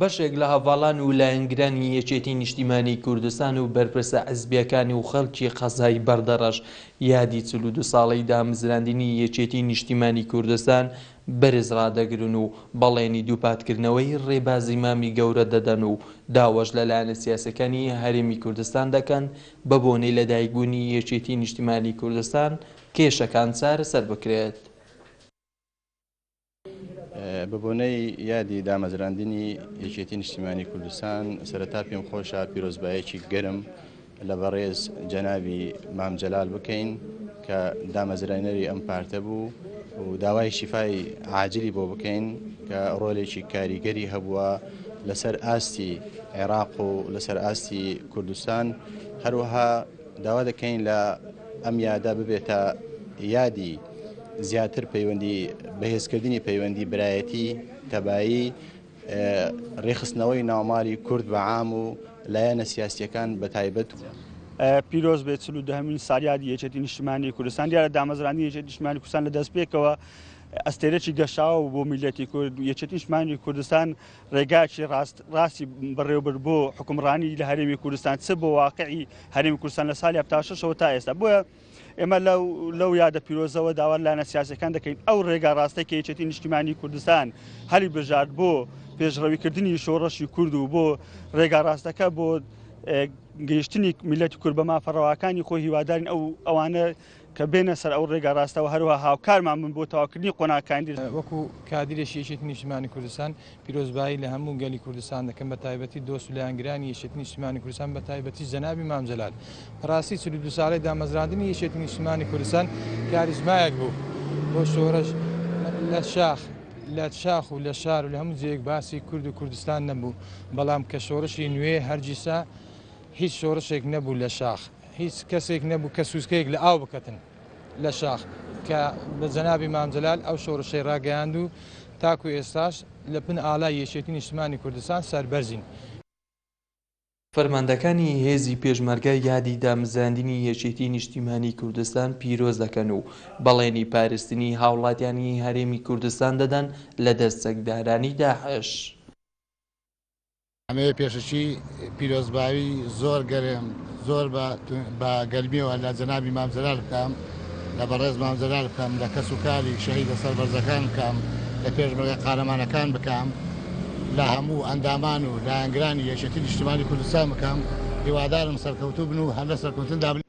بەشێک لە هەڤاڵان و لایەنگرانی یەکێتی نیشتیمانی کوردستان و بەرپرسە حزبییەکانی و خەڵکی قەزای بەردەڕەش یادی 42 ساڵەی دامەزراندنی یەکێتی نیشتیمانی کوردستان بەرز ڕادەگرن و بەڵێنی دووپاتکردنەوەی ڕێبازی مامی گەورە دەدەن و داواش لە لایەنە سیاسیەکانی هەرێمی کوردستان دەکەن بەبۆنەی لەدایکبوونی یەکێتی نیشتیمانی کوردستان کێشەکان چارەسەر بکرێت. بە بۆنەی یادی دامەزراندنی یەکێتی نیشتیمانی کوردستان سەرەتا پێم خۆشە پیرۆزبایەکی گەرم لە بەڕێز جەنابی مام جەلال بکەین کە دامەزرێنەری ئەم پارتە بوو و داوای شیفای عاجلی بۆ بکەین کە ڕۆلێکی کاریگەری هەبووە لەسەر ئاستی عێراق و لەسەر ئاستی کوردستان هەروەها داوا دەکەین لە ئەم یادە ببێتە یادی زیاتر پەیوەندی بەهێزکردنی پەیوەندی برایەتی تەبایی ڕێکخستنەوەی ناوماڵی کورد بە عام و لایەنە سیاسیەکان بە تایبەت. پیرۆز بێت 42 هەمین ساڵیادی یەکێتی نیشتمانی کوردستان. دیارە دامەزراندنی یەکێتی نیشتمانی کوردستان لە دەستپێکەوە ئەستێرەکی گەشاوە بوو بۆ میللەتی کورد. یەکێتی نیشتمانی کوردستان ڕێگایەکی ڕاست ڕاستی بەڕێوەبرد بۆ حوکمڕانی لە هەرێمی کوردستان، چ بۆ واقعی هەرێمی کوردستان لە ساڵی 76ەوە تا ئێستا. بۆیە ئێمە لەو لەو یادە پیرۆزەوە داوا لە لایەنە سیاسیەکان دەکەین ئەو ڕێگا ڕاستەی کە یەکێتی نیشتیمانی کوردستان هەلی بژارد بۆ پێشڕەویکردنی شۆڕشی کورد و بۆ ڕێگا ڕاستەکە بۆ گەیشتنی میللەتی کورد بە مافە ڕەواکانی خۆی، هیوادارین ئەو ئەوانە کە بێنە سەر ئەو ڕێگا ڕاستەوە هەروەها هاوکارمان بن بۆ تەواوکردنی قۆناغەکانی تر. وەکو کادیرێکی یەکێتی نیشتیمانی کوردستان پیرۆزبایی لە هەموو گەلی کوردستان دەکەم بە تایبەتی دۆست و لایەنگرانی یەکێتی نیشتیمانی کوردستان بە تایبەتی جەنابی مام جەلال. بەڕاستی 42 ساڵەی دامەزراندنی یەکێتی نیشتیمانی کوردستان کاریزمایەک بوو بۆ شۆڕش لە شاخ لە شاخ و لە شار و لە هەموو جێیەک باسی کورد و کوردستان نەبوو بەڵام کە شۆڕشی نوێ هەرگیسا هیچ شۆڕشێک نەبوو لە شاخ هیچ کەسێک نەبوو کە سوسکەیەک لە ئاو بکەتن لە شاخ کە بە جەنابی مام جەلال ئەو شۆڕشەی ڕاگەیاند و تاکو ئێستاش لە بن ئاڵای یەکێتی نیشتمانی کوردستان سەربەرزین. فەرماندەکانی هێزی پێشمەرگە یادی دامزراندنی یەکێتی نیشتیمانی کوردستان پیرۆز دەکەن و بەڵێنی پارستنی هاوڵاتیانی هەرێمی کوردستان دەدەن لە دەست چەکدارانی داعش. ئەمەوێ پێشەکی پیرۆزبایی زۆر گەرم زۆر بە گەرمیەوە لە جەنابی مام جەلال بکەم، لە بەڕێز مام جەلال بکەم، لە کەس و کاری شەهیدە سەربەرزەکان بکەم، لە پێشمەرگە قارەمانەکان بکەم، لە هەموو ئەندامان و لایەنگرانی یەکێتی نیشتیمانی کوردستان بکەم، هیوادارم سەرکەوتوو بن و هەر لە سەرکەوتندا بن.